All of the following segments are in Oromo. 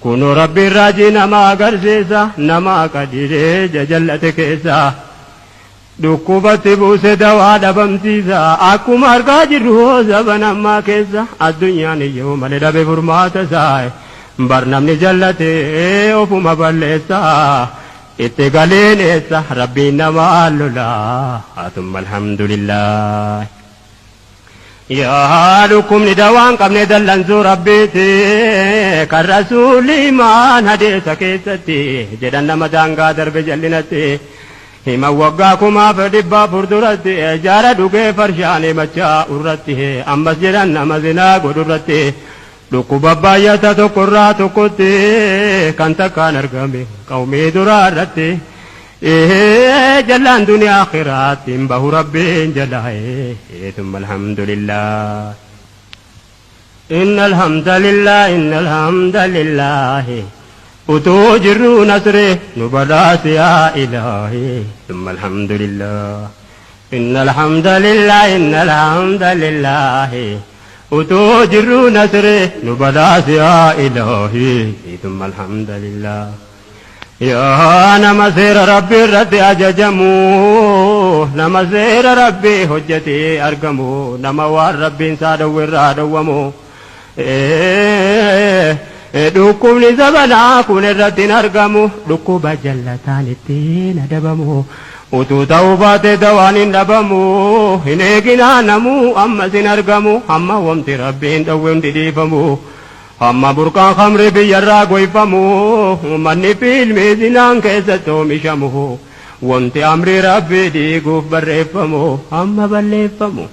Kunoo Rabbiin raajii nama agarsiisa nama qadiree jajallate keessa. Dhukkubatti buuse dawaa dhabamsiisa akkuma argaa jirru zaban ammaa keessa addunyaan iyyuu malee dhabe furmaata isaa bar namni jallate ofuma balleessa itti galeen eessa Rabbiin namaa lola hatumma alhamdulillah. Yaa dhukkubni dawaan qabne dallansuu Rabbiiti kan rasuulli imaan hadeessa keessatti jedhan nama daangaa darbe jallinatti himan waggaa 1400 duratti jaara dhugee farshaan himachaa irratti ammas jedhan nama zinaa godhurratti dhukkuba baay'ata tokkorraa tokkotti kan takkaan argame qawmii duraa irratti jallaan duniyaa akhiraatti hin bahu Rabbiin jalaa thumma alhamdulillah. Inna alhamdulillah inna alhamdulillah utuu jirruu nasri nu badhaasi yaa ilaahi thumma alhamdulillah. Inna alhamdulillah inna alhamdulillah utuu jirruu nasri nu badhaasi yaa ilaahi thumma alhamdulillah. Yaa nama seera Rabbii irratti ajajamu nama seera Rabbii hojjetee argamu nama waan Rabbiin isaa dhowwe irraa dhowwamu. Dhukkubni zabanaa kun irratti hin argamu dhukkuba jallataan ittiin adabamu. Utuu ta'uu baate dawaan hin dhabamu hin eeginaa namuu ammas hin argamu hamma wamti Rabbiin dhowwe hundi dhiifamu. Hamma burqaan khamri biyyarraa goyfamu manni fiilmii zinaan keessatti oomishamu wanti amri Rabbii diiguuf barreeffamu hamma balleeffamu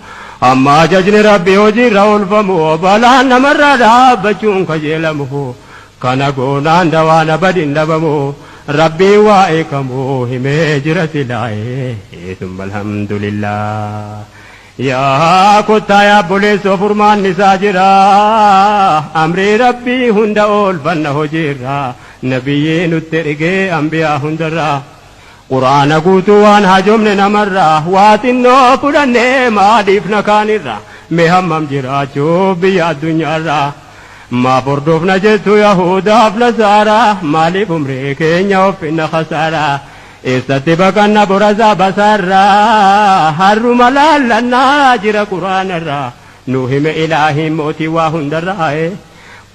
hamma ajajni Rabbii hojiirra oolfamu balaan namarraa dhaabbachuun kajeelamu kana goonaan dawaan abadin dhabamu Rabbiin waa'ee kamuu himee jira silaa'ee thumma alhamdulillah. Yaa kottaa yaa obboleessoo furmaanni isaa jira amrii Rabbii hunda oolfanna hojiirra nabiyyii nutti ergee anbiyaa hundarraa Qur'aana guutuu waan haajomne namarraa waa xinnoo fudhannee maaliif na kaanirra mee hammam jiraachuuf biyya addunyaarraa maaf hordofna jettu yahudaaf nasaaraa maaliif umrii keenya offinna khasaaraa eessatti baqanna borasaa basaarraa harruma laallannaa jira quraanarraa nu hime ilaahiin mootii waa hundarraa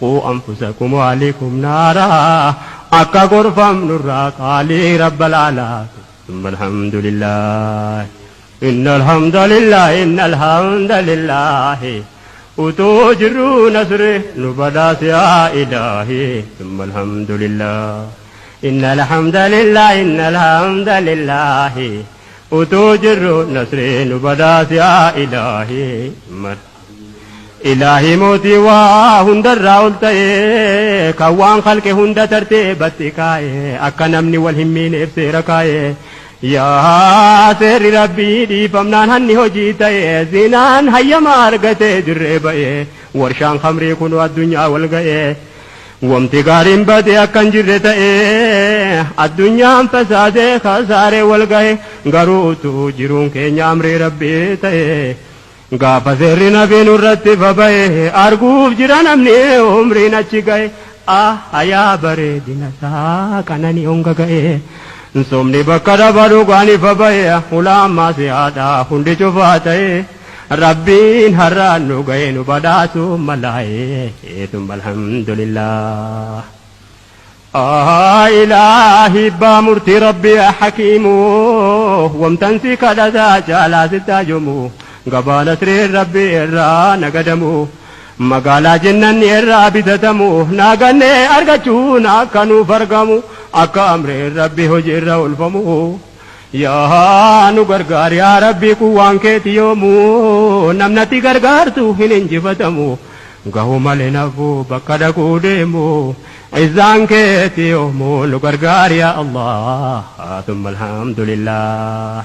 quu anfusakum waalikum naaraa akka gorfamnurraa qaalii rabbal aalaa ثم الحمد لله إن الحمد لله إن الحمد لله utuu jirruu nasri nu badhaase yaa ilaahi ثم الحمد لله إن الحمد لله إن الحمد لله utuu jirru nasri nu badhaase yaa ilaahi Ilaahi mootii waa hundarraa ol ta'e kan waan khalqe hunda tartiibatti kaa'e akka namni wal hin miineef seera kaa'e yaa seerri Rabbii dhiifamnaan hanni hojii ta'e zinaan hayyama argate dirree ba'e warshaan khamrii kunoo addunyaa wal ga'e wamti gaariin bade akka hin jirre ta'e addunyaan fasaadee kasaaree wal ga'e garuu utuu jiruun keenya amrii Rabbii ta'e gaafa seerri nabii nurratti baba'e arguuf jira namni umriin achi ga'e ah hayaa bareedina isaa qananii honga ga'e soomni bakka dhaba dhugaan ifa ba'e hulaan maasiyaadha hundi cufaa ta'e Rabbiin har'aan nu ga'e nu badhaasu malaa'e thumma alhamdulillah. Ilaahi abbaa murtii Rabbii hakiimu wamtansi kadhataa caalaa sitti hajomu gabaa nasriin Rabbii irraa nagadamu magaalaa jennanni irraa bitatamu naagannee argachuun akka nuuf argamu akka amriin Rabbii hojii irra oolfamu. Yaa nu gargaar yaa Rabbii kun waan keeti yoomu namnatti gargaartu hin injifatamu gahu malee nafu bakka dhaquu deemu izzaan keeti yoomu nu gargaar yaa Allah thumma alhamdulillah.